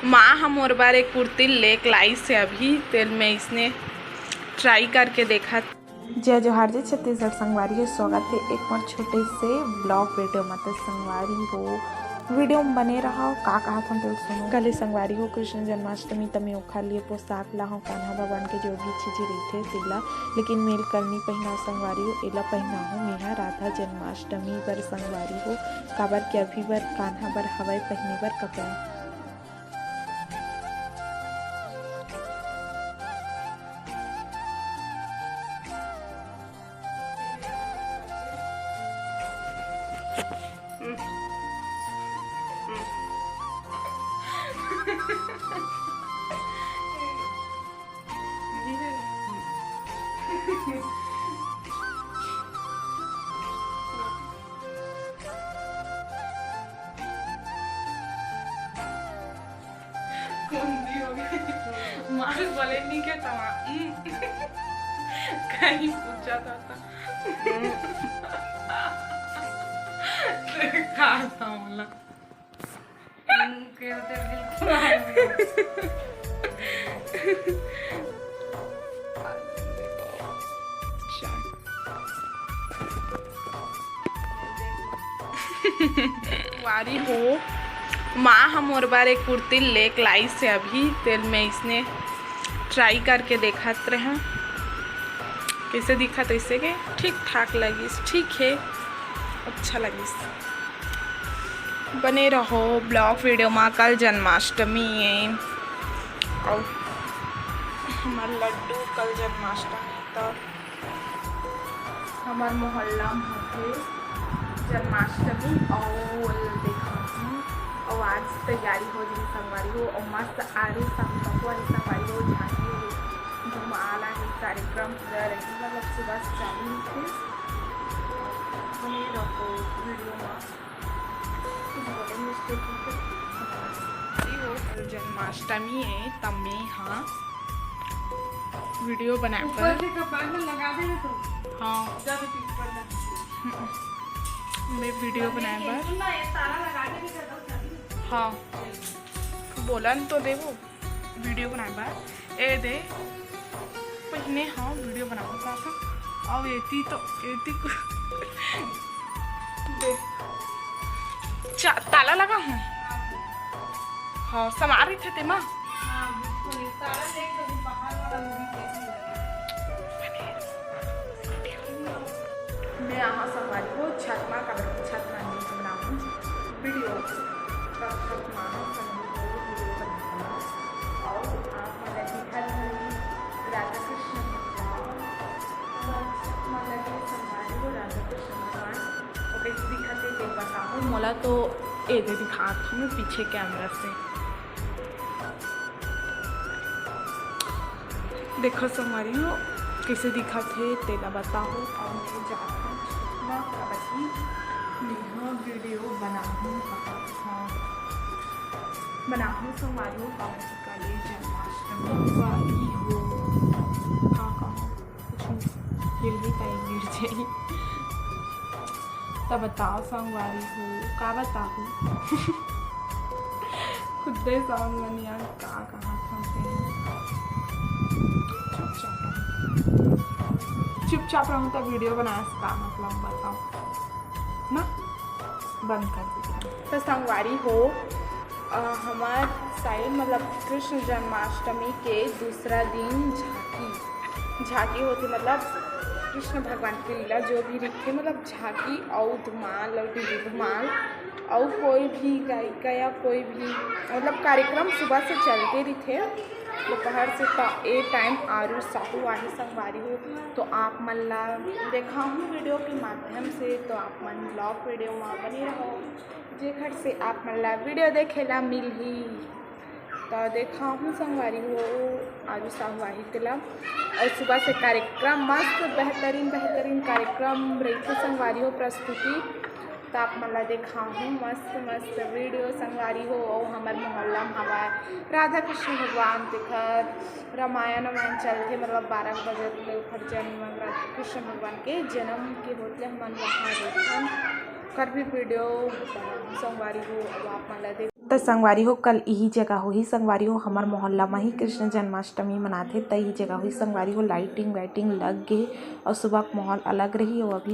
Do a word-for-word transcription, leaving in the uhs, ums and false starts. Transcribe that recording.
माँ ह मोर बर एक कुर्ती लेके लाइस हे अभी, तेल में इसने ट्राई करके देखत। जय जोहार, जय छत्तीसगढ़ संगवारी हो, स्वागत हे एक मोर छोटे से ब्लॉग वीडियो में। तो संगवारी हो, वीडियो में बने रहो, का कहत हन तेल सुनो। कल संगवारी हो कृष्ण जन्माष्टमी, त मैं ओखर लिए पोशाक ला हूँ, कान्हा भगवान के जो भी चीज रहिथे तेला, लेकिन मैं कल नी पहिना संगवारी हो, एला पहिना हूँ मैं हा राधा जन्माष्टमी बर संगवारी हो, काबर के अभी बर कान्हा बर हवय पहिने बर कपड़ा। कौन दी हो गई? मार बोले नहीं के तमा। हम्म। कहीं पूछा था, था। हम्म। कहा था बोला? हम्म, के होते बिल्कुल। वारी हो, माँ ह मोर बर एक कुर्ती लेके लाइस हे अभी, तेल में इसने ट्राई करके देखत रहे कैसे दिखत, ऐसे के ठीक ठाक लगिस, ठीक है, अच्छा लगिस। बने रहो ब्लॉग वीडियो में। कल जन्माष्टमी है और हमार लड्डू कल जन्माष्टमी तो हमर मोहल्ला में होथे जन्माष्टमी, अउ ओला देखत हूँ, अउ आज तैयारी हो जाही संगवारी हो, अउ मस्त आरू संगवारी हो, झांकी हो, धुमाल आही, कार्यक्रम पूरा रही, मतलब सुबह से चालू होथे। बने रहो वीडियो में। कुछ बोले मिस्टेक हो तो। अरे हो, कल जन्माष्टमी है, तब मैं हाँ वीडियो बनाए ऊपर बर। से कपाल में लगा देना तो। हाँ। ज्यादा पीछे पड़ना। हम्म। मैं वीडियो बनाए बर। सुन ना, ये तारा लगा के भी कर दो। हाँ। बोलन तो देवो। वीडियो बनाए बर। ए दे, पहिने हाँ वीडियो बनाओ का था। अब एती तो, एती को दे। चा-, ताला लगा हूँ। हाँ, समार रही थे तेमा। मैं आहा संगवारी हो छत मा, काबर कि छत मा नहीं बनाऊँ वीडियो, तब छत मा हम संगवारी हो वीडियो बनाऊँ। और आप मन ला दिखत होही राधा कृष्ण भगवान, हमर छत मा लगे संगवारी हो राधा कृष्ण भगवान, वो कैसे दिखत हे, देख बताहूँ। मोला तो ए दे दिखात हूँ मैं पीछे कैमरा से। देखो संगवारी हो, कैसे दिखत हे, तेला बताहू। और मैं जात हूँ ना, काबर कि मैं ह वीडियो बनाहूँ, हाँ, बनाहूँ संगवारी हो, काबर कि काली जन्माष्टमी वाली हो, का कहूँ, कुछ हिल भी पाई, गिर जाई। तब बताओ संगवारी हो, का बताहू? खुदे समझ में नहीं आ का कहा था तेन। चुपचाप रहूं। चुपचाप रहूं तो वीडियो बनाए से का मतलब बताओ ना? बंद कर दीजिए। तो संगवारी हो, अ, हमार साइड मतलब कृष्ण जन्माष्टमी के दूसरा दिन झांकी, झांकी होथे मतलब कृष्ण भगवान के लीला जो भी रहिथे, मतलब झांकी अउ धुमाल अउ डीजे धुमाल अउ कोई भी गायिका या कोई भी मतलब कार्यक्रम सुबह से चलते रहिथे दोपहर से। त ए टाइम आरू साहू आही संगवारी हो, तो आप मन ला देखाहूँ वीडियो के माध्यम से, तो आप मन ब्लॉग वीडियो मा बने रहो, जेखर से आप मन ला वीडियो देखे ला मिलही। तो देखाहूँ संगवारी हो, आरू साहू आही तेला। और सुबह से कार्यक्रम मस्त, बेहतरीन, बेहतरीन कार्यक्रम रहिथे संगवारी हो, प्रस्तुति। तो आप मन ला देखाहूँ मस्त, मस्त वीडियो संगवारी हो। और हमर मोहल्ला में हवय राधा कृष्ण भगवान, देखत रामायण वामायण चलथे, मतलब बारह बजे ले ओखर जन्म, मतलब कृष्ण भगवान के जन्म के होत ले हमन वहाँ रहिथन। ओकर भी वीडियो बनाहूँ संगवारी हो, अब आप मन ला देख त संगवारी हो, कल इही जगह होही संगवारी हो, हमर मोहल्ला म ही कृष्ण जन्माष्टमी मनाथे, त इही जगह होही संगवारी हो। लाइटिंग वाइटिंग लग गे हे और सुबह के माहौल अलग रही। और अभी